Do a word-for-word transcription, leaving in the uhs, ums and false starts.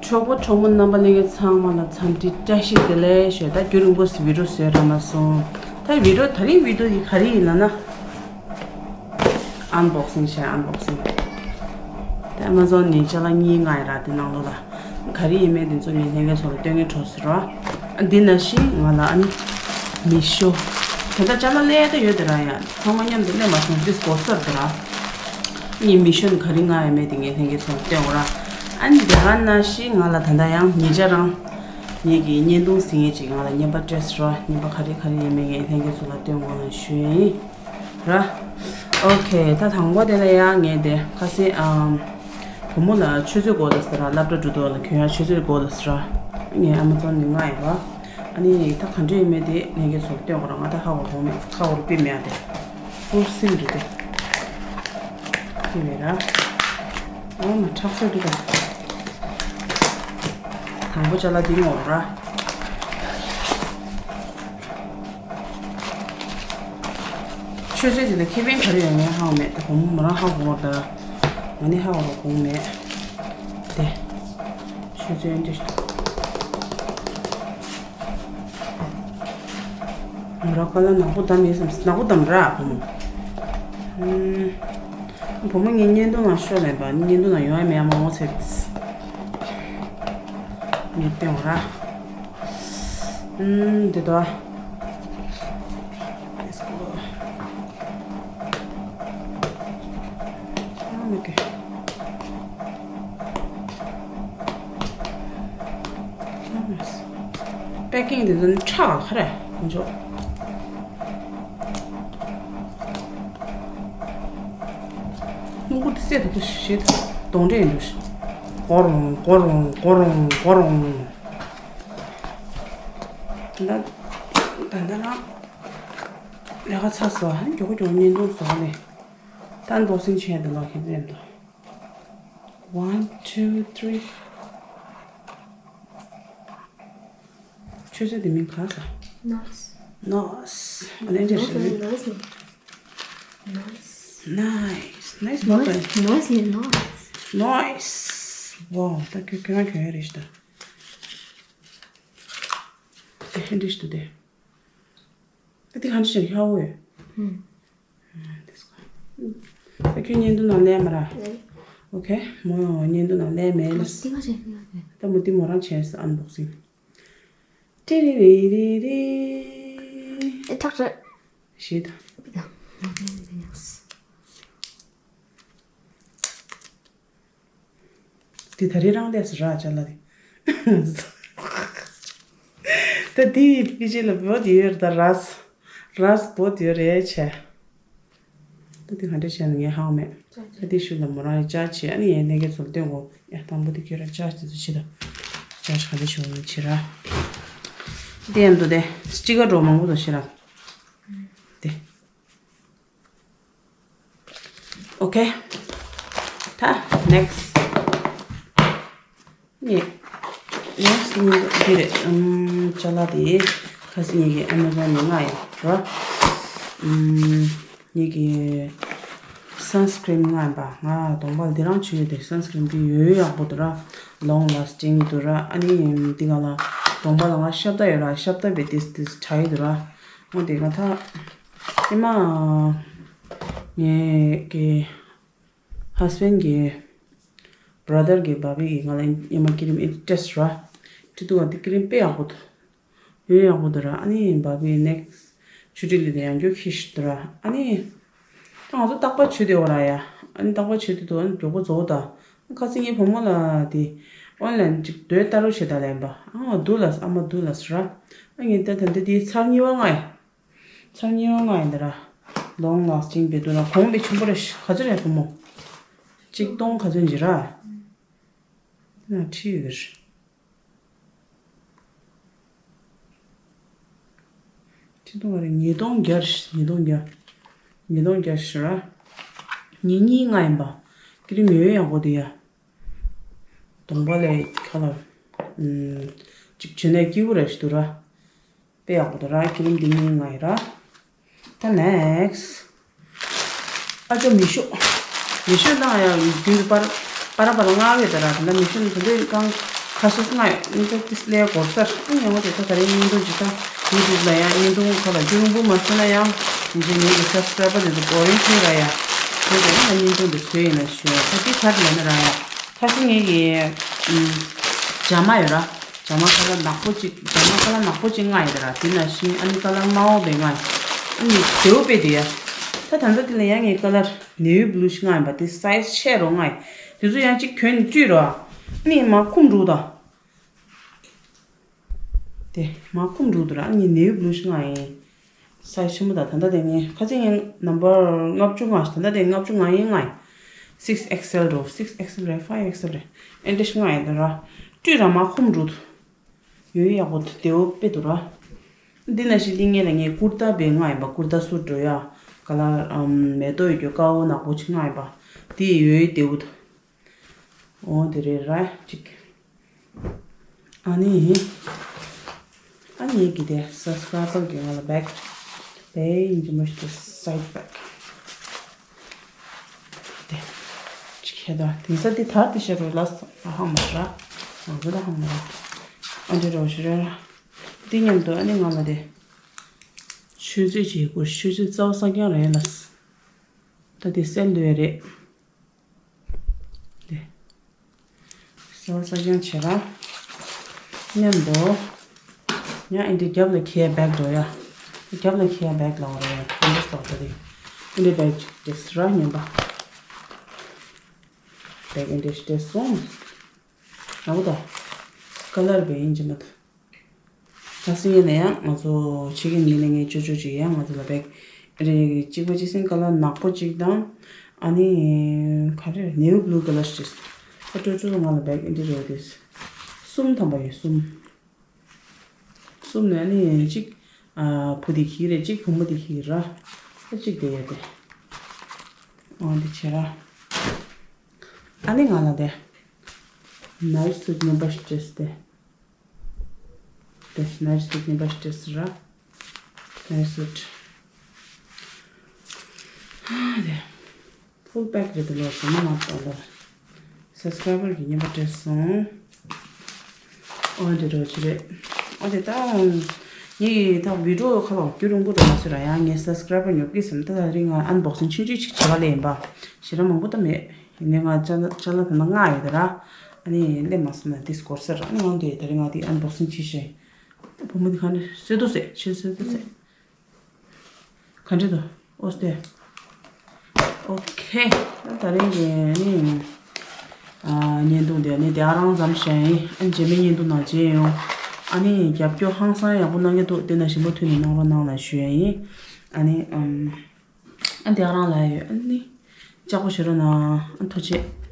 གྲོགས་པོ་གྲོགས་མོ་རྣམ་པ་ལྷན་རྒྱས་ཚང་མ་ལ་འཚམས་འདྲི་བཀྲ་ཤིས་བདེ་ལེགས་ཞུ། ད་རྒྱུན་རིང་པོ་ཞིག་བི་ཌི་ཡོ་བཟོས་རག་མ་སོང་། ད་བི་ཌི་ཡོ་དེ་རིང་བི་ཌི་ཡོ་དེ་ག་རེ་ཡིན་ལབ་ན། ཨན་བོག་སིང་བྱས། ཨན་བོག་སིང་། དེ་ཨ་མ་ཛོན་ནས་ཅ་ལག་གཉིས་མངགས་ཡིན་ར། དེ་ནང་ལོགས་ལ་ག་རེ་ཡིན་མིན་དེ་ཚོ་ངས་ལྷན་རྒྱས་ཚོ་ལ་སྟོན་གིན་འགྲོ་ཟེར་རོ། འདི་ནང་བཞིན་ང་ལ་ཨ་ནི་མི་ཤོ། དེ་འདྲ་ཅ་ལག་ལས་ད་ཡོད་དེ་ར། ཡ་ཚང་མ་མཉམ་དུ་ལས་མ་སོང་། འདི་སྒོ་གསར་དེ་ར། ངས་མི་ཤོ་ནས་ག་རེ་མངགས་ཡོད་མེད་དེ་ངས་ལྷན་རྒྱས་ཚོ་ལ་སྟོན་དགོས་ར། ཨ་ནི་དེ་ག་ནང་བཞིན་ང་ལ་ད་ལྟ་ཡང་ཉེ་ཆར་རང་ངེད་ཀྱི་བརྙན་ཐུང་གཟིགས་མཁན་ཅིག་ང་ལ་རྔན་པ་སྤྲད་ཟེར་ར། རྔན་པ་ག་རེ་ག་རེ་ཡིན་མིན་ངས་ལྷན་རྒྱས་ཚོ་ལ་སྟོན་དགོས་ལ་ཞུ་ཡིན། ར། ཨོ་ཁེ། ད་དང་པོ་དེ་ལ་ཡང་ངས་དེ་ཁ་སང་ཨམ། བུ་མོ་ལ་ཆུ་ཚོད་དགོས་ལ་ཟེར་ར། སློབ་གྲྭ་འགྲོ་དུས་ལ་ཁྱོད་ཡང་ཆུ་ཚོད་དགོས་ལ་ཟེར་ར། ངས་ཨ་མ་ཛོན་ནས་མངགས་ཡིན་པ། ཨ་ནི་ད་ག་འདྲ་ཡིན་མིན་དེ་ངས་ཁྱེད་ཚོར་སྟོན་དགོས་ར། ང་ད་ཧ་གོ་གོ་མེད། ཁ་འོར་པི་མེད་ཨ། དེ་ཧུར་སིམ་རེད་དེ། ཨི་མེད་ར། ཨ་མ་ཁྲག་ཤོག་འདི་དང་། དང་པོ་ཅ་ལག་འདི་ངོ་ར། ཆུ་ཚོད་དེ་ལ་ཁེ་ཕན་ག་རེ་ཡོད་ངས་ཧ་གོ་མེད། ད་བུ་མོ་མོ་རང་ཧ་གོ་བ་ད། ང་ནི་ཧ་གོ་གོ་མེད། དེ་ཆུ་ཚོད་འདི། མོ་རང་ཁ་ལ་ནག་པོ་བསྡམས་མེད་བསམ། ནག་པོ་བསྡམས་ར་བུ་མོ། ཨུམ། བུ་མོ་ངའི་བརྙན་ཐུང་ནང་ཤོག་ལེན་པ། བརྙན་ཐུང་ནང་ཡོང་ཡ་མེད་ཨ་མ་ངོ་ཚ། ངས་སྟོན་ར། ཨུམ། འདི་དོ། Let's go. ཨ་མ་ཀེ། པེ་ཀིང་འདི་ཚོ་ནི་ཁྲག་ཁ་རེ་མ་འཇོག་སྣུམ་འཁོར་དེ་སད་ད་དུ་ཞེ་གདོན་འདྲེ་ཡིན་འདུག་གོ་རུང་གོ་རུང་གོ་རུང་གོ་རུང་། ད་ད་ད་ལྟ་རང་ལས་ཀ་ཚར་སོང་། མགྱོགས་པོ་མགྱོགས་པོ་བརྙན་ཐུང་བཟོ་ནས་ད་ཨན་བོག་སིང་བྱས་འདི་ལོག་ཁྱེད་ཚོས་འདུག One, two, three. ཆུ་ཚོད་དེ་མིང་ག་ས། Noise. Noise. ཨ་ནི་འདྲ་ཞིག་རེད། Noise. Nice. Nice. མ་ག Noise. Noise. Noise. Wow. ད་ཁྱོད་ཁྱོད་རང་ཁྱོད་ཡ་རེད་ཤི་ད། དེ་ཧེ་འདྲ་ཞིག་ད་དེ། ད་དེ་གང་ཞིག་ཧ་འོ་ཡོད། ཨུམ། ད་ཁྱོད་བརྙན་ཐུང་ནང་ལས་མ་ར། ཨོ་ཁེ། མོ་བརྙན་ཐུང་ནང་ལས་མེད་ལ། ཏི་མ་ཆེ་ཏི་མ་ཆེ། ད་མོ་ཏི་མོ་རང་བྱས་ཨན་བོག་སིང་། ཏི་རི་རི་རི་རི། ཨེ་ཁྲག་རེད། ཞེས་དང་། དེ་ད་རེས་རང་ལས་སུ་རག་ཅ་ལ་རེད། ད་དེའི་ཕི་ཅི་ལ་བོད་ཡོད་རེད། ད་རས་རས་བོད་ཡོད་རེད་བྱས། ད་དེ་ག་འདྲ་བྱས་ན་ངས་ཧ་གོ་མེད། ད་དེ་ཤུལ་ལ་མོ་རང་ཡི་ཅག་བྱས། ཨ་ནི་ཡན་ལྷན་རྒྱས་ཚོ་ལ་སྟོན་གོ། ཡ་དང་པོ་དེ་ཁྱོད་རང་ཅག་དེ་ཚོ་བྱེད་ད། ཅག་ག་འདྲ་བྱུང་ནས་བྱེད་ར། དེ་ཡན་དུ་དེ་སྤྱི་ཁ་འགྲོ་མང་པོ་དང་བྱེད་ར། དེ། ཨོ་ཁེ། ད་ནེག་སི་ནི། ནེག་སི་ནི་འདི་རེད། ཨམ། ཅ་ལག་དེ་ཁ་སང་ངེད་ཀྱི་ཨ་མ་ཛོན་ནས་མངགས་ཡོད་ར། ཨམ། ངེད་ཀྱི་སན་སི་ཀྲིན་མངགས་ཡིན་པ། ང་གདོང་པ་ལ་འདི་རང་བྱུགས་ཡོད་དེ། སན་སི་ཀྲིན་འདི་ཡོད་ཡག་པོ་འདུག་ར། ལོང་ལ་སི་ཊིང་འདུག་ར། ཨ་ནི་འདི་ག་ལ་གདོང་པ་ལ་ང་ཤབ་ད་ཡོད་ར། ཤབ་ད་བེ་ཏིས་ཏིས་དྲ་ཡི་འདུག་ར། འོ་དེ་ག་ད་ཨེ་མ། ངེད་ཀྱི་ཧས་བྷེན་གྱི་བྷ་ར་དར་གྱི་བྷ་བྷི་གི་ང་ལ་ཨེ་མ་ཀི་རིམ་ཨེ་ཏྲེས་ར། ཁྲི་ཏུ་བ་དེ་ཀི་རིམ་དཔེ་ཡག་པོ་འདུག་ཡོད་ཡག་པོ་འདུག་ར། ཨ་ནི་བྷ་བྷི་ནེག་སི་ཆུ་ཊི་ལི་དེ་ཡང་རྒྱུ་ཁྱི་ཞིག་འདུག་ར། ཨ་ནི་ད་ང་ཚོ་རྟག་པར་བྱུགས་བསྡད་ཡོད་ར་ཡ། ཨ་ནི་རྟག་པར་བྱུགས་བསྡད་འདུག་ཨ་ནི་མགྱོགས་པོ་རྫོགས་ད། ཁ་སང་ངའི་བུ་མོ་ལ་དེ་ཨོན་ལན་ཅིག་སྡོད་ལྟ་རོགས་བྱེད་ད་ལན་པ། ཨ་འདུག་ལ་ཨ་མ་འདུག་ལ་ཟེར་ར། ཨ་ངས་ད་ད་འདི་དེའི་ཚར་གཉིས་པ་མངགས་ཡ། ཚར་གཉིས་པ་མངགས་ཡིན་ད་ར། ལོང་ལ་སི་ཊིང་བེ་དུ་ར། གོང་བེ་ཆུང་པོ་རེ་ཤི་ག་ཚོད་རེད་བུ་མོ། གཅིག་སྟོང་ག་ཚོད་འཇི་ར། ན་ཁྲི་ཡོད་རེད། ཁྲི་སྟོང་རེད། ཉིས་སྟོང་བརྒྱ་རེད། ཉིས་སྟོང་བརྒྱ། ཉིས་སྟོང་བརྒྱ་ཤི་ར། ཉིས་གཉིས་མངགས་ཡིན་པ། ཀི་རིམ་ཡོད་ཡག་པོ་དེ་ཡ། གདོང་པ་ལས་ཁ་ལ། ཨུམ། གཅིག་བྱོས་ནས་སྐྱིད་པོ་རེ་ཞིག་འདུག་ར། དཔེ་ཡག་པོ་འདུག་ར། ཀི་རིམ་འདི་གཉིས་མངགས་ཡིན་ར། ད་ནེག་སི། ཨ་ཅོ་མི་ཤོག་མི་ཤོག་ནང་ཡང་རྒྱུན་དུ་པར་པར་པར་མངགས་ཡོད་ད་ར། ད་ལྟ་མི་ཤོག་ནི་ད་ལྟའི་གང་ ཁ་ཤས་ང་ཡང་ཏིས་ལས་གོ་ཚར། ཨ་ཡང་དེ་ད་ད་རེས་བརྙན་ཐུང་ཅིག་ད་ཡུ་ཊུབ་ལ་ཡང་བརྙན་ཐུང་ཁ་ལ་རྒྱུན་རིང་པོ་མ་བཟོས་ན་ཡང་ངེད་ཀྱི་ངེད་ཀྱི་སབ་སི་ཀ་རའི་བར་དེ་ཚོ་བོ་རིང་ཆགས་ར་ཡ། དེ་ཚོ་ང་བརྙན་ཐུང་དེ་བཟོས་ཡིན་ན་ཞུ་ཡ། ད་འདི་ག་རེ་ལབ་ན་ར་ཡ། ཁ་ཤས་ངེད་ཀྱི་ཨམ་ཇ་མ་ཡོད་ར། ཇ་མ་ཁ་ལར་ནག་པོ་ཅིག་ཇ་མ་ཁ་ལར་ནག་པོ་ཅིག་མངགས་ཡོད་ར། དེ་ནང་བཞིན་ཨ་ནི་ཁ་ལར་དམར་པོ་དེ་མངགས་ཡོད། ཨ་ནི་བདེ་པོ་དཔེ་དེ་ཡ། ད་ད་ལྟ་དེ་ལ་ཡང་ངས་ཁ་ལར་ནེ་ཝི་བྷུ་ལུ་ཞིག་མངགས་ཡིན་པ། དེ་སའི་ཛི་ཆེ་རུ་མངགས་ཡིན། དེ་ཚོ་ཡང་ཅིག་གྱོན་ནས་བཀྲུས་རོགས། ཨ་ནི་མར་ཁུམ་འགྲོ་ད། དེ་མར་ཁུམ་འགྲོ་འདུག་ར། ཨ་ནི་ནེ་ཝི་བྷུ་ལུ་ཞིག་མངགས་ཡིན། སའི་ཛི་ཆེན་པོ་དང་། ད་ལྟ་དེ་ངས་ཁ་སང་ངས་ནམ་བར་ལྔ་བཅུ་ང་། ད་ལྟ་དེ་ལྔ་བཅུ་ང་ཡིན་མངགས་ཡིན། སིག་ཨེག་སི་ཨེལ་འགྲོ། སིག་ཨེག་སི་ཨེལ་རེད། ཕའི་ཝི་ཨེག་སི་ཨེལ་རེད། ཨེ་འདྲ་ཞིག་མངགས་ཡིན་ད་ར། བཀྲུས་ར་མར་ཁུམ་འགྲོ་འདུག་ཡོད་ཡག་པོ་བདེ་པོ་དཔེ་འདུག་ར། འདི་ནང་བཞིན་འདི་སྔོན་ལ་ངས་ཀུར་ཏ་དཔེ་མངགས་ཡིན་པ། ཀུར་ཏ་སུཊ་འགྲོ་ཡ། ཁ་ལར་ཨམ་མེ་ཏོག་ཡོད་རྒྱུ་དཀར་པོ་ནག་པོ་ཅིག་མངགས་ཡིན་པ། འདི་ཡོད་བདེ་པོ་འདུག་འོ་དེ་རེད་ར་ཅིག་ཨ་ནི། ཨ་ནི་ངེད་ཀྱི་དེ་སབ་སི་ཀ་རའི་བར་གྱི་ང་ལ་བེག་དཔེ་ཡིན་གཅིག་མ་གཏོགས་སའི་ཌི་བེག་དེ་ཅིག་ཁྱེར་ད། དེང་སང་དེ་དར་དེ་བཤད་རོགས་ལ་ཧང་མ་ར། ང་ཚོ་ད་ཧང་མ་ར། ཨ་འདྲ་རོགས་ཞུ་ར། འདི་མཉམ་དུ་ཨ་ནི་ང་ལ་དེ་ཆུ་ཚོད་ཅིག་དགོས། ཆུ་ཚོད་རྩ་བ་སྲ་རྐྱང་རེད་ལ། ད་དེ་སེལ་འདོད་རེད། དེ་སེལ་སྲ་རྐྱང་བྱེད་ར། མཉམ་དུ་ཡང་ཨེ་འདྲའི་རྒྱབ་ལ་འཁྱེར་བེག་འགྲོ་ཡ། རྒྱབ་ལ་འཁྱེར་བེག་ལ་འོ་རེད། ཨེ་འདྲ་སོགས་ད་དེ་ཨེ་འདྲའི་བེག་ཅིག་དེ་སི་ར་ཉན་པ། བེག་ཨེ་འདྲ་ཞིག་དེ་སོང་། ཨ་བུ་ད་ཀ་ལར་བེ་ཡིན་གྱི་མ་ད། ད་སི་ཡན་ལ་ཡང་ང་ཚོ་ཕྱི་རྒྱལ་ནས་ལས་ངན་ཅོ་ཅོ་ཅིག་ཡང་ང་ཚོ་ལ་བེག་རེ་གཅིག་པ་གཅིག་སེང་ཀ་ལར་ནག་པོ་གཅིག་དང་། ཨ་ནི་ག་རེ་ནེ་ཝི་བྷུ་ལུ་ཀ་ལར་ཞིག་ད་ཅོ་ཅོ་ང་ལ་བེག་ཨེ་འདྲ་རེད་དེ། གསུམ་ཐམ་པ་ཡོད་གསུམ། གསུམ་ནས་ཨ་ནི་གཅིག་ཨ་བུ་དེ་ཁྱེར་རེད། གཅིག་བུ་མོ་དེ་ཁྱེར་ར། ཨ་གཅིག་དེ་ཡོད་དེ། འོ་འདི་བྱེད་ར། ཨ་ནི་ང་ལ་དེ་ནའིཊ་སུཊ་རྙིང་པ་ཞིག་སྤྲད་སྟེ། དེ་ནའིཊ་སུཊ་རྙིང་པ་ཞིག་སྤྲད་ཟེར་ར། ནའིཊ་སུཊ། ཨ་དེ་ཕུལ་བེག་རེད་འདུག་ལོ། ཟ་མ་མ་ཏོ་ལོ། སབ་སི་ཀ་རའི་བར་གྱི་རྙིང་པ་སྤྲད་སོང་། ཨོ་འདི་འདྲ་ཅིག་རེད། ཨོ་དེ་ད་ངས་ད་བི་ཌི་ཡོ་ཁ་ལོ་རྒྱུན་རིང་པོ་རེད་མ་བཟོས་ར། ཡང་ངས་སབ་སི་ཀ་རའི་བར་ཉོབ་ཀྱི་ཟེར་ན། ད་ད་རིང་ང་ཨན་བོག་སིང་ཆུང་ཆུང་ཅིག་བྱེད་པ་ལས་ཡིན་པ། ཞེ་དྲག་མང་པོ་ད་མེད། ཡིན་ནའི་ང་ཅ་ལག་ཅ་ལག་དེ་ན་ལྔ་ཡོད་དེ་ར། ཨ་ནི་སླེབས་མ་སོང་ན་དེ་སྐོར་ཟེར་ར། ཨ་ནི་ང་འདི་ད་རིང་ང་དེ་ཨན་བོག་སིང་བྱེད་ཤེས། བུ་མོ་དེ་ག་ནས་གསོད་དོ་ཟེར། ཆེ་གསོད་དོ་ཟེར། ག་འདྲ་འདུག་ཨོ་སྟེ། ཨོ་ཁེ། ད་ད་རིང་གི་ནི་ཨ་བརྙན་ཐུང་དེ་ནི་དེ་ག་རང་ཙམ་བཤད་ཡིན། ཨ་རྗེས་མའི་བརྙན་ཐུང་ནང་མཇལ་ཡོང་། ཨ་ནི་རྒྱབ་སྐྱོར་ཧང་སང་ཡག་པོ་གནང་གི་འདུག་དེ་ན་ཞིམ་པོ་མཐུན་ནས་གནང་རོགས་གནང་ལ་ཞུ་ཡ་ཡིན། ཨ་ནི་ཨམ། ཨ་དེ་ག་རང་ལ་ཡོད། ཨ་ནི་ལྕགས་པོ་བྱེད་རོགས་གནང་། ཨ་ཐུགས་རྗེ་ཆེ།